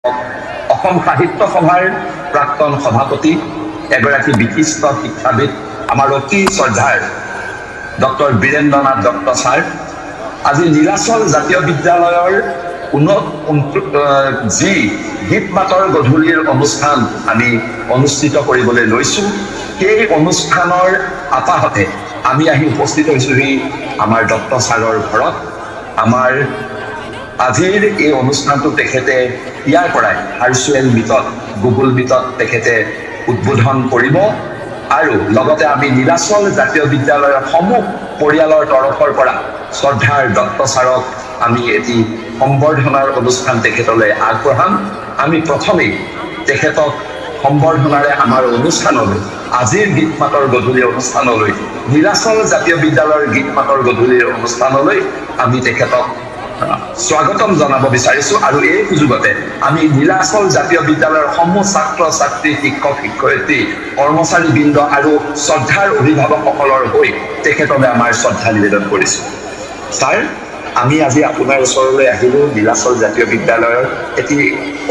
অসম সাহিত্য সভাৰ প্ৰাক্তন সভাপতি, এগৰাকী বিশিষ্ট শিক্ষাবিদ, আমাৰ অতি শ্ৰদ্ধাৰ ডক্টৰ বীৰেন্দ্ৰনাথ দত্ত ছাৰ। আজি নীলাচল জাতীয় বিদ্যালয়ৰ যি গীত মাতৰ গধূলিৰ অনুষ্ঠান আমি অনুষ্ঠিত কৰিবলৈ লৈছোঁ, সেই অনুষ্ঠানৰ আপাহতে আমি আহি উপস্থিত হৈছোঁহি আমাৰ দত্ত ছাৰৰ ঘৰত। আমাৰ আজিৰ এই অনুষ্ঠানটো তেখেতে ইয়াৰ পৰাই ভাৰ্চুৱেল মিটত, গুগল মিটত তেখেতে উদ্বোধন কৰিব আৰু লগতে আমি নীলাচল জাতীয় বিদ্যালয়ৰ সমূহ পৰিয়ালৰ তৰফৰ পৰা শ্ৰদ্ধাৰ দত্ত ছাৰক আমি এটি সম্বৰ্ধনাৰ অনুষ্ঠান তেখেতলৈ আগবঢ়াম। আমি প্ৰথমেই তেখেতক সম্বৰ্ধনাৰে আমাৰ অনুষ্ঠানলৈ, আজিৰ গীত মাতৰ গধূলি অনুষ্ঠানলৈ, নীলাচল জাতীয় বিদ্যালয়ৰ গীত মাতৰ গধূলিৰ অনুষ্ঠানলৈ আমি তেখেতক স্বাগতম জনাব বিচাৰিছো। আৰু এই সুযোগতে আমি নীলাচল জাতীয় বিদ্যালয়ৰ সমূহ ছাত্ৰ ছাত্ৰী, শিক্ষক শিক্ষয়িত্ৰী, কৰ্মচাৰীবৃন্দ আৰু শ্ৰদ্ধাৰ অভিভাৱকসকলৰ হৈ তেখেতলৈ আমাৰ শ্ৰদ্ধা নিবেদন কৰিছো। ছাৰ, আমি আজি আপোনাৰ ওচৰলৈ আহিলোঁ। নীলাচল জাতীয় বিদ্যালয়ৰ এটি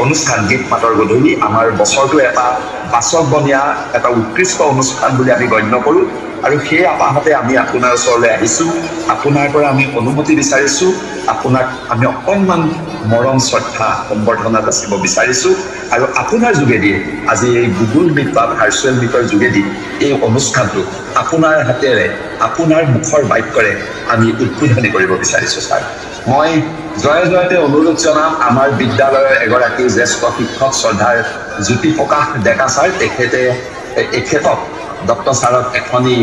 অনুষ্ঠান গীত মাতৰ গধূলি আমাৰ বছৰটো এটা বাছকবনীয়া, এটা উৎকৃষ্ট অনুষ্ঠান বুলি আমি গণ্য কৰোঁ আৰু সেই আপাহতে আমি আপোনাৰ ওচৰলৈ আহিছোঁ। আপোনাৰ পৰা আমি অনুমতি বিচাৰিছোঁ, আপোনাক আমি অকণমান মৰম, শ্ৰদ্ধা, সম্বৰ্ধনা যাচিব বিচাৰিছোঁ আৰু আপোনাৰ যোগেদিয়ে আজি এই গুগল মিট বা ভাৰ্চুৱেল মিটৰ যোগেদি এই অনুষ্ঠানটো আপোনাৰ হাতেৰে, আপোনাৰ মুখৰ বাক্যৰে আমি উদ্বোধনী কৰিব বিচাৰিছোঁ। ছাৰ, মই জয় জয়তে অনুৰোধ জনাম আমাৰ বিদ্যালয়ৰ এগৰাকী জ্যেষ্ঠ শিক্ষক শ্ৰদ্ধাৰ জ্যোতিপ্ৰকাশ ডেকা ছাৰ, তেখেতে এখেতক, দত্ত ছাৰক এখনি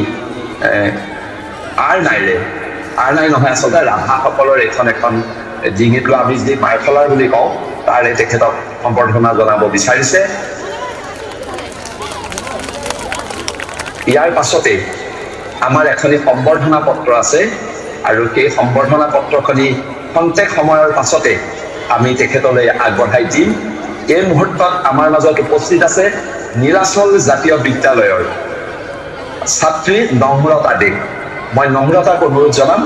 আৰ নাইৰে, আৰ নাই নহয়, আচলতে ৰাভাসকলৰ এইখন এখন ডিঙিত লোৱা আমি যি মাইফলাৰ বুলি কওঁ, তাৰে তেখেতক সম্বৰ্ধনা জনাব বিচাৰিছে। ইয়াৰ পাছতেই আমাৰ এখনি সম্বৰ্ধনা পত্ৰ আছে আৰু সেই সম্বৰ্ধনা পত্ৰখনি খন্তেক সময়ৰ পাছতে আমি তেখেতলৈ আগবঢ়াই দিম। এই মুহূৰ্তত আমাৰ মাজত উপস্থিত আছে নীলাচল জাতীয় বিদ্যালয়ৰ ছাত্ৰী নম্ৰতা দে। মই নম্ৰতাক অনুৰোধ জনাম,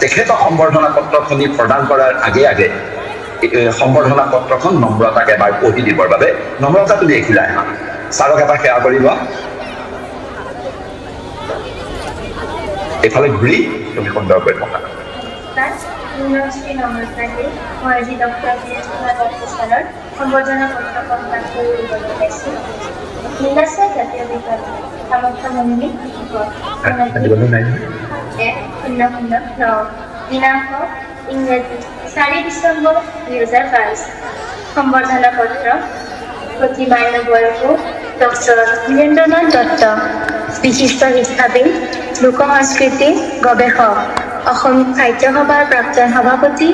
তেখেতক সম্বৰ্ধনা পত্ৰখনি প্ৰদান কৰাৰ আগে আগে সম্বৰ্ধনা পত্ৰখন নম্ৰতাক এবাৰ পঢ়ি দিবৰ বাবে। নম্ৰতা, তুমি এইখিলাই আহা, ছাৰক এটা সেৱা কৰি লোৱা। এইফালে ঘূৰি তুমি সুন্দৰকৈ পঢ়া। মোৰ নাম শ্ৰী নম্ৰতা দে। মই আজি ডক্টৰ বীৰেন্দ্ৰনাথ দত্ত ছাৰৰ সম্বৰ্ধনা পত্ৰখন পাঠ কৰি দিবলৈ পাইছোঁ। নীলাচল জাতীয় বিদ্যালয়, কামাখ্যা মন্দিৰ, 1009, দিনাংক ইংৰাজী 4 ডিচেম্বৰ 2022। সম্বৰ্ধনা পত্ৰ। অতি মান্যবৰকো ডক্টৰ বীৰেন্দ্ৰনাথ দত্ত, বিশিষ্ট শিক্ষাবিদ, লোক সংস্কৃতি গৱেষক, অসম সাহিত্য সভাৰ প্ৰাক্তন সভাপতি,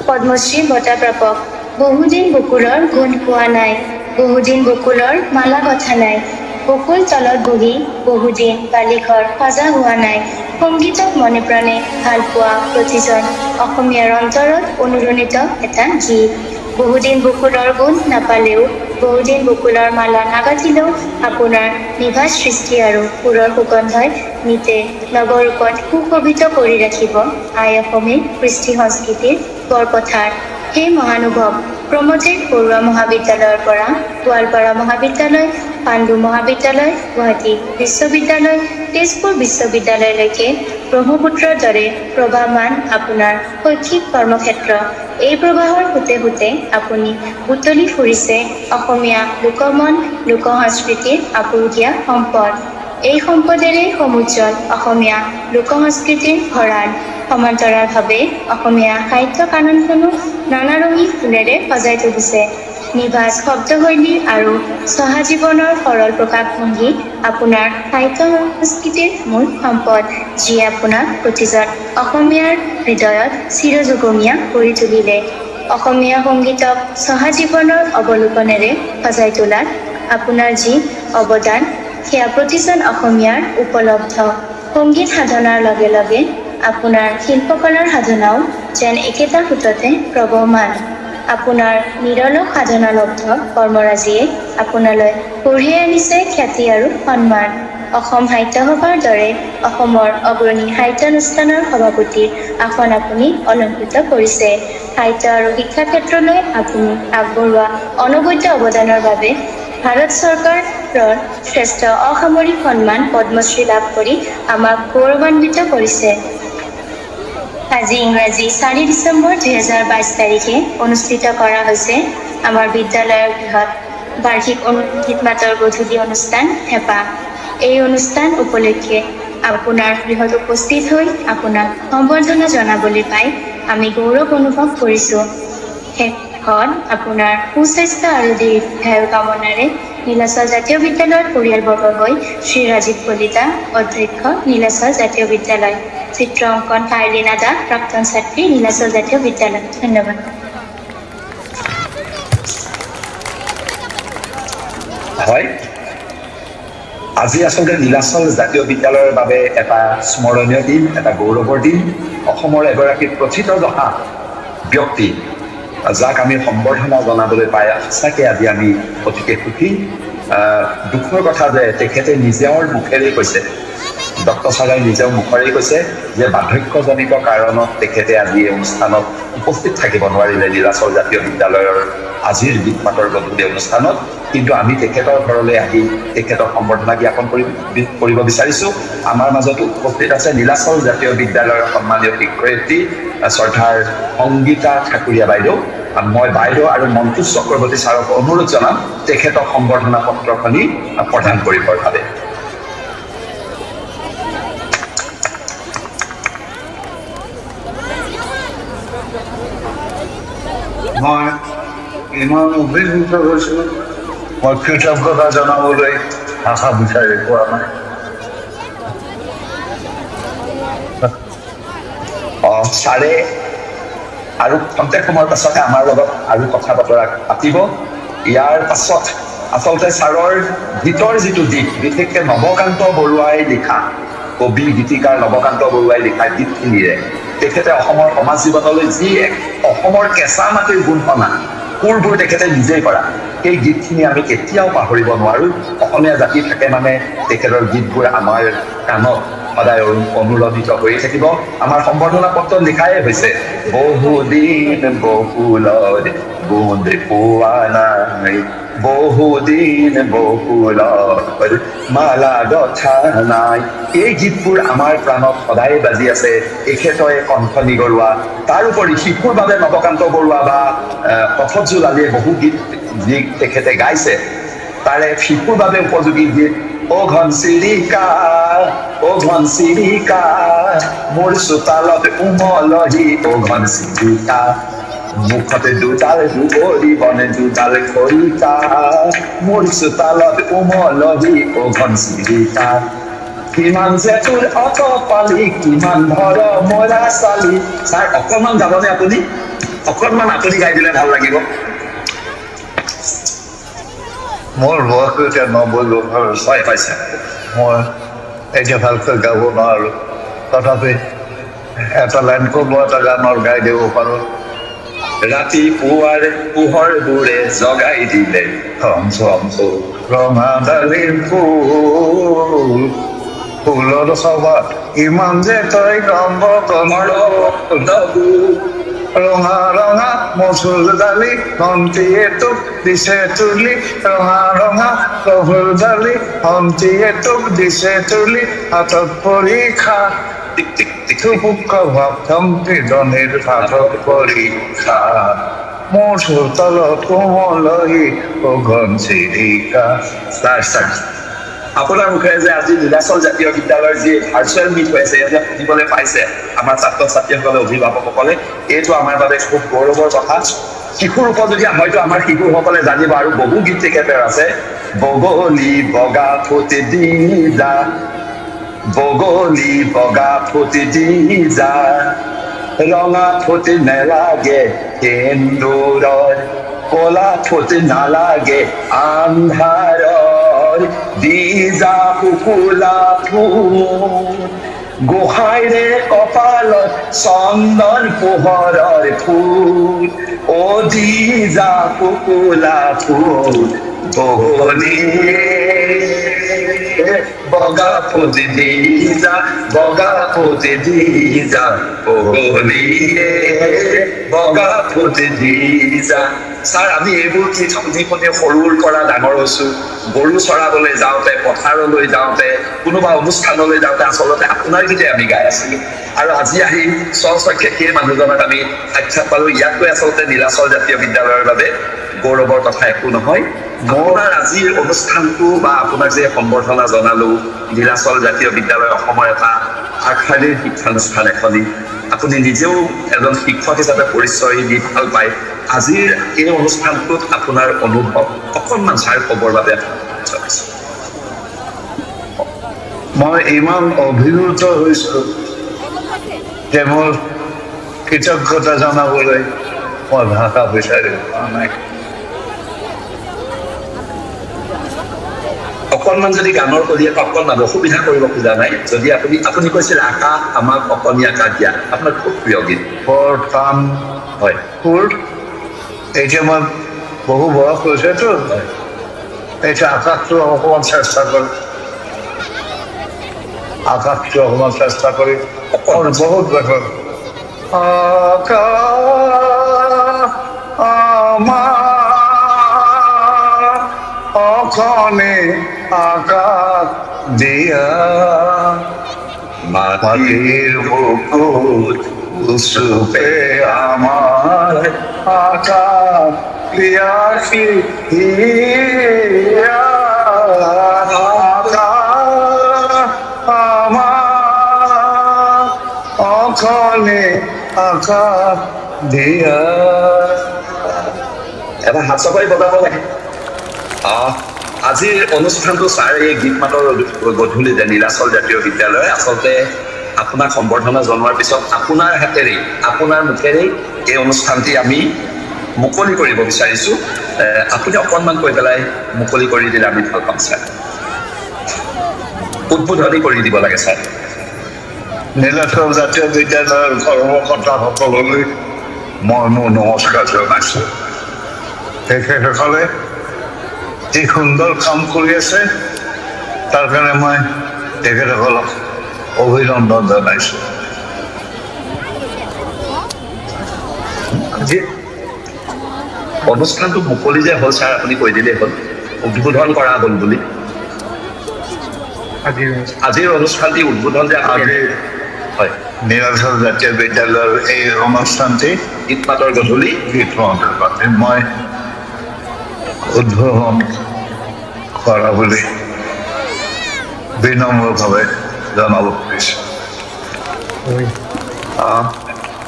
পদ্মশ্ৰী বঁটা প্ৰাপক। বহুদিন বকুলৰ গোন্ধ পোৱা নাই, বহুদিন বকুলৰ মালা গঁথা নাই, বকুল তলত বহি বহুদিন বালিঘৰ সজা হোৱা নাই। সংগীতক মনে প্ৰাণে ভাল পোৱা প্ৰতিজন অসমীয়াৰ অন্তৰত অনুৰণিত এটা গীত। বহুদিন বকুলৰ গোন্ধ নাপালেও, বহুদিন বকুলৰ মালা নাগাঁঠিলেও আপোনাৰ নিভাঁজ সৃষ্টি আৰু সুৰৰ সুগন্ধই নিতে নৱৰূপত সুশোভিত কৰি ৰাখিব আই অসমীৰ কৃষ্টি সংস্কৃতিৰ বৰপথাৰ। সেই মহানুভৱ, প্ৰমোদে বৰুৱা মহাবিদ্যালয়ৰ পৰা গোৱালপাৰা মহাবিদ্যালয়, পাণ্ডু মহাবিদ্যালয়, গুৱাহাটী বিশ্ববিদ্যালয়, তেজপুৰ বিশ্ববিদ্যালয়লৈকে ব্ৰহ্মপুত্ৰৰ দৰে প্ৰবাহমান আপোনাৰ শৈক্ষিক কৰ্মক্ষেত্ৰ। এই প্ৰবাহৰ সোঁতে সোঁতে আপুনি বুটলি ফুৰিছে অসমীয়া লোকমন, লোক সংস্কৃতিৰ আপুৰুগীয়া সম্পদ। এই সম্পদেৰে সমুজ্জ্বল অসমীয়া লোক সংস্কৃতিৰ ভঁৰাল। সমান্তৰালভাৱে অসমীয়া সাহিত্য কাননখনো নানাৰঙী ফুলেৰে সজাই তুলিছে। নিভাঁজ শব্দশৈলী আৰু চহা জীৱনৰ সৰল প্ৰকাশভংগী আপোনাৰ সাহিত্য সংস্কৃতিৰ মূল সম্পদ, যিয়ে আপোনাক প্ৰতিজন অসমীয়াৰ হৃদয়ত চিৰযুগমীয়া কৰি তুলিলে। অসমীয়া সংগীতক চহা জীৱনৰ অৱলোকনেৰে সজাই তোলাত আপোনাৰ যি অৱদান, সেয়া প্ৰতিজন অসমীয়াৰ উপলব্ধ। সংগীত সাধনাৰ লগে লগে আপোনাৰ শিল্পকলাৰ সাধনাও যেন একেটা সোঁততে প্ৰবহমান। আপোনাৰ নিৰলস সাধনালব্ধ কৰ্মৰাজিয়ে আপোনালৈ কঢ়িয়াই আনিছে খ্যাতি আৰু সন্মান। অসম সাহিত্য সভাৰ দৰে অসমৰ অগ্ৰণী সাহিত্যানুষ্ঠানৰ সভাপতিৰ আসন আপুনি অলংকৃত কৰিছে। সাহিত্য আৰু শিক্ষা ক্ষেত্ৰলৈ আপুনি আগবঢ়োৱা অনবদ্য অৱদানৰ বাবে ভাৰত চৰকাৰৰ শ্ৰেষ্ঠ অসামৰিক সন্মান পদ্মশ্ৰী লাভ কৰি আমাক গৌৰৱান্বিত কৰিছে। আজি ইংৰাজী 4 ডিচেম্বৰ 2022 তাৰিখে অনুষ্ঠিত কৰা হৈছে আমাৰ বিদ্যালয়ৰ গৃহত বাৰ্ষিক গীত মাতৰ গধূলি অনুষ্ঠান হেঁপাহ। এই অনুষ্ঠান উপলক্ষে আপোনাৰ গৃহত উপস্থিত হৈ আপোনাক সম্বৰ্ধনা জনাবলৈ পাই আমি গৌৰৱ অনুভৱ কৰিছোঁ। শেষত আপোনাৰ সুস্বাস্থ্য আৰু দীৰ্ঘায়ু কামনাৰে নীলাচল জাতীয় বিদ্যালয়ৰ পৰিয়ালবৰ্গৰ হৈ শ্ৰী ৰাজীৱ কলিতা, অধ্যক্ষ, নীলাচল জাতীয় বিদ্যালয়। চিত্ৰ অংকন ফাইলিনা দাস, প্ৰাক্তন ছাত্ৰী, নীলাচল জাতীয় বিদ্যালয়। ধন্যবাদ। হয়, আজি আচলতে নীলাচল জাতীয় বিদ্যালয়ৰ বাবে এটা স্মৰণীয় দিন, এটা গৌৰৱৰ দিন। অসমৰ এগৰাকী প্ৰথিতযশা ব্যক্তি, যাক আমি সম্বৰ্ধনা জনাবলৈ পাই সঁচাকৈ আজি আমি অতিকে সুখী। দুখৰ কথা যে তেখেতে নিজৰ মুখেৰেই কৈছে, দত্ত ছাৰে নিজৰ মুখেৰেই কৈছে যে বাৰ্ধক্যজনিত কাৰণত তেখেতে আজি এই অনুষ্ঠানত উপস্থিত থাকিব নোৱাৰিলে, নীলাচল জাতীয় বিদ্যালয়ৰ আজিৰ গীত মাতৰ গধূলি অনুষ্ঠানত। কিন্তু আমি তেখেতৰ ঘৰলৈ আহি তেখেতক সম্বৰ্ধনা জ্ঞাপন কৰিব বিচাৰিছোঁ। আমাৰ মাজত উপস্থিত আছে নীলাচল জাতীয় বিদ্যালয়ৰ সন্মানীয় শিক্ষয়িত্ৰী শ্ৰদ্ধাৰ সংগীতা ঠাকুৰীয়া বাইদেউ। মই বাইদেউ আৰু মন্তুজ চক্ৰৱৰ্তী ছাৰক অনুৰোধ জনাম তেখেতক সম্বৰ্ধনা পত্ৰখনি প্ৰদান কৰিবৰ বাবে। মই ইমান অভিভূত হৈছোঁ, মই কৃতজ্ঞতা জনাবলৈ ভাষা বিচাৰি পোৱা নাই। ছাৰে আৰু খন্তেক সময়ৰ পাছতে আমাৰ লগত আৰু কথা বতৰা পাতিব। ইয়াৰ পাছত আচলতে ছাৰৰ গীতৰ যিটো দিশ, বিশেষকে নৱকান্ত বৰুৱাই লিখা, কবি গীতিকাৰ নৱকান্ত বৰুৱাই লিখা গীতখিনিৰে তেখেতে অসমৰ সমাজ জীৱনলৈ যি এক অসমৰ কেঁচা মাটিৰ গোন্ধ সনা সুৰবোৰ তেখেতে নিজেই কৰা, সেই গীতখিনি আমি কেতিয়াও পাহৰিব নোৱাৰো। অসমীয়া জাতি থাকে মানে তেখেতৰ গীতবোৰ আমাৰ কাণত সদায় অনুৰণিত হৈয়ে থাকিব। আমাৰ সম্বৰ্ধনা পত্ৰত লিখাই হৈছে, বহুদিন বকুলৰ গোন্ধ পোৱা নাই, বহুদিন বকুলৰ মালা গঠা নাই। এই গীতবোৰ আমাৰ প্ৰাণত সদায় বাজি আছে, এখেতৰে কণ্ঠ নিগৰোৱা। তাৰোপৰি শিশুৰ বাবে নৱকান্ত বৰুৱা বা পথতজোল আদিয়ে বহু গীত যি তেখেতে গাইছে, তাৰে শিশুৰ বাবে উপযোগী গীত, অ ঘনচিৰিকা, অ ঘনচিৰিকা, মোৰ চোতালত উমলহি, অ ঘনচিৰিকা, মুখতে দুডাল দুবৰি বনে দুডাল খৰিকা, মোৰ চোতালত উমলহি, অ ঘনচিৰিকা, কিমান যে তোৰ অতপালি, কিমান ভৰ মৰা চালি। ছাৰ, অকণমান গাবনে আপুনি? অকণমান আপুনি গাই দিলে ভাল লাগিব। মোৰ বয়সটো এতিয়া 90 বছৰ। হয় হয় ছাৰ। মই এতিয়া ভালকৈ গাব নোৱাৰোঁ, তথাপি এটা লাইন কোনোবা এটা গানৰ গাই দিব পাৰোঁ। ৰাতিপুৱাৰ পোহৰবোৰে জগাই দিলে ৰঙা ডালিৰ ফুল, ফুলৰ সভাত ইমান যে তই গম ৰঙা ৰঙা মচুৰ দালি, ভন্টিয়ে তোক দিছে তুলি, ৰঙা ৰঙা ৰহুৰ দালি, ভন্টিয়ে তোক দিছে তুলি, হাতত পৰীক্ষা টিক টিক টিক। থুপুক ভাৱ ধনীৰ হাতত পৰীক্ষা, মোৰ চোতালত কোমলহি ঘনচিৰিকা। ছাৰ, ছাৰ, আপোনাৰ মুখেৰে যে আজি নীলাচল জাতীয় বিদ্যালয়ৰ যি ভাৰ্চুৱেল মিট হৈ আছে, ইয়াত যে শুনিবলৈ পাইছে আমাৰ ছাত্ৰ ছাত্ৰীসকলে, অভিভাৱকসকলে, এইটো আমাৰ বাবে খুব গৌৰৱৰ কথা। শিশুৰ উপযোগী হয়তো আমাৰ শিশুসকলে জানিব আৰু বহু গীত তেখেতৰ আছে। বগলী বগা ফুট দি যা, বগলী বগা ফুট দি যা, ৰঙা ফুট নেলাগে সেন্দুৰৰ, কলা ফুট নালাগে আন্ধাৰৰ, দি যা শুকুলা ফুল, গোসাঁইৰে কপালত চন্দন পোহৰৰ ফুল, অ দি যা পকুলা ফুল, বগলীয়ে বগা ফুল দি যা, বগা ফুল দি যা, বগলীয়ে বগা ফুল দি যা। ছাৰ, আমি এইবোৰ গীত শুনি শুনি সৰুৰ পৰা ডাঙৰ হৈছো। গৰু চৰাবলৈ যাওঁতে, পথাৰলৈ যাওঁতে, কোনোবা অনুষ্ঠানলৈ যাওঁতে আচলতে আপোনাৰ গীতে আমি গাই আছিলো। আৰু আজি আহি স্বচক্ষে সেই মানুহজনক আমি সাক্ষাৎ পালো। ইয়াতকৈ আচলতে নীলাচল জাতীয় বিদ্যালয়ৰ বাবে গৌৰৱৰ কথা একো নহয়। আপোনাৰ আজিৰ অনুষ্ঠানটো বা আপোনাক যে সম্বৰ্ধনা জনালো, নীলাচল জাতীয় বিদ্যালয় অসমৰ এটা আগশাৰীৰ শিক্ষানুষ্ঠান এখনি, আপুনি নিজেও এজন শিক্ষক হিচাপে পৰিচয় দি ভাল পায়। আজিৰ এই অনুষ্ঠানটোত আপোনাৰ অনুভৱ অকণমান ছাৰ ক'বৰ বাবে জনাইছো। মই ইমান অভিভূত হৈছো যে মোৰ কৃতজ্ঞতা জনাবলৈ মই ভাষা বিচাৰি পোৱা নাই। অকণমান যদি গানৰ কলি এটা অকণমান অসুবিধা কৰিব খোজা নাই, যদি আপুনি কৈছিল আকাশ আমাক অকণি আকাশ দিয়া, আপোনাৰ খুব প্ৰিয় গীত। বৰ টান হয়। সুৰ। এতিয়া মই বহু বয়স হৈছেতো, এতিয়া আকাশটো অকণমান চেষ্টা কৰি, আকাশটো অকণমান চেষ্টা কৰি বহুত বছৰ আকাশ আমাৰ অকণি আকাশ দিয়া, মাটিৰ বুকুত উচুপে আমাৰ আকাশ পিয়াসী হিয়া, আকাশ আমাৰ অকণি আকাশ দিয়া। এটা হাত চাপৰি বজাব লাগে। আজিৰ অনুষ্ঠানটো ছাৰ এই গীত মাতৰ গধূলিতে নীলাচল জাতীয় বিদ্যালয় আচলতে আপোনাক সম্বৰ্ধনা জনোৱাৰ পিছত আপোনাৰ হাতেৰেই, আপোনাৰ মুখেৰেই এই অনুষ্ঠানটি আমি মুকলি কৰিব বিচাৰিছো। আপুনি অকণমান কৈ পেলাই মুকলি কৰি দিলে আমি ভাল পাম ছাৰ। উদ্বোধনী কৰি দিব লাগে ছাৰ। নীলাচল জাতীয় বিদ্যালয়ৰ কৰ্মকৰ্তাসকললৈ মই মোৰ নমস্কাৰ জনাইছোঁ। তেখেতসকলে যি সুন্দৰ কাম কৰি আছে তাৰ কাৰণে মই তেখেতসকলক অভিনন্দন জনাইছোঁ। আজি অনুষ্ঠানটো মুকলি যে হ'ল ছাৰ, আপুনি কৈ দিলেই হ'ল উদ্বোধন কৰা হ'ল বুলি। আজিৰ অনুষ্ঠানটি উদ্বোধন যে আজি হয় নীলাচল জাতীয় বিদ্যালয়ৰ এই অনুষ্ঠানটি গীত মাতৰ গধূলি গীত মাতৰ মই উদ্বোধন কৰা বুলি বিনম্ৰভাৱে জনাব খুজিছোঁ।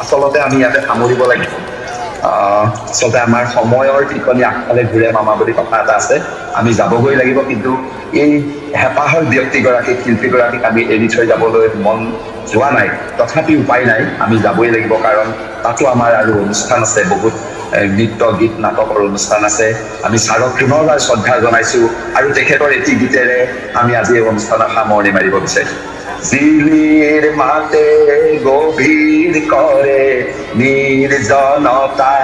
আচলতে আমি ইয়াতে সামৰিব লাগিব। আচলতে আমাৰ সময়ৰ টিকনি আগফালে ঘূৰে মামা বুলি কথা এটা আছে, আমি যাবগৈ লাগিব। কিন্তু এই হেঁপাহৰ ব্যক্তিগৰাকীক, শিল্পীগৰাকীক আমি এৰি থৈ যাবলৈ মন যোৱা নাই, তথাপি উপায় নাই, আমি যাবই লাগিব। কাৰণ তাতো আমাৰ আৰু অনুষ্ঠান আছে, বহুত নৃত্য গীত নাটকৰ অনুষ্ঠান আছে। আমি ছাৰক পুনৰবাৰ শ্ৰদ্ধা জনাইছো আৰু তেখেতৰ এটি গীতেৰে আমি আজি এই অনুষ্ঠানৰ সামৰণি মাৰিব বিচাৰিছো। জিলিৰ মাতে গভীৰ কৰে নিৰ্জনতা,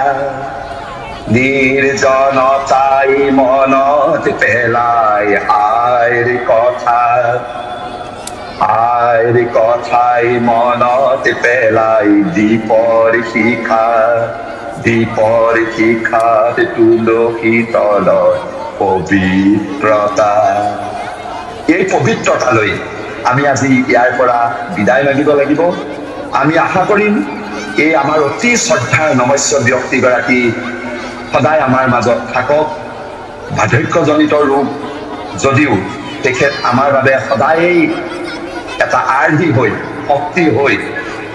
নিৰ্জনতাই মনত পেলাই আইৰ কথা, আইৰ কথাই মনত পেলাই দীপৰ শিখা, দীপৰ শিখাত তুলসী তলৰ পবিত্ৰতা। এই পবিত্ৰতালৈ আমি আজি ইয়াৰ পৰা বিদায় মাগিব লাগিব। আমি আশা কৰিম এই আমাৰ অতি শ্ৰদ্ধাৰ নমস্য ব্যক্তিগৰাকী সদায় আমাৰ মাজত থাকক। বাৰ্ধক্যজনিত ৰোগ যদিও তেখেত আমাৰ বাবে সদায়েই এটা আৰ্হি হৈ, শক্তি হৈ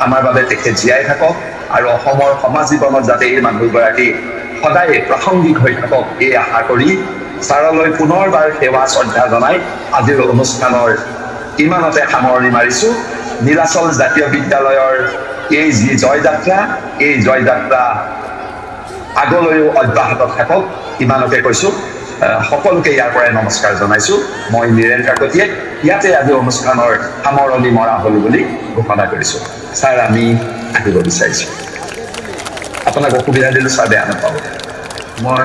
আমাৰ বাবে তেখেত জীয়াই থাকক আৰু অসমৰ সমাজ জীৱনত যাতে এই মানুহগৰাকী সদায়ে প্ৰাসংগিক হৈ থাকক, এই আশা কৰি ছাৰলৈ পুনৰবাৰ সেৱা শ্ৰদ্ধা জনাই আজিৰ অনুষ্ঠানৰ ইমানতে সামৰণি মাৰিছো। নীলাচল জাতীয় বিদ্যালয়ৰ এই যি জয়যাত্ৰা, এই জয়যাত্ৰা আগলৈও অব্যাহত থাকক, ইমানকে কৈছো। সকলোকে ইয়াৰ পৰাই নমস্কাৰ জনাইছো। মই নীৰেণ কাকতিয়ে ইয়াতে আজি অনুষ্ঠানৰ সামৰণি মৰা হ'ল বুলি ঘোষণা কৰিছো। ছাৰ, আমি আহিব বিচাৰিছো। আপোনাক অসুবিধা দিলো ছাৰ, বেয়া নাপাব। মই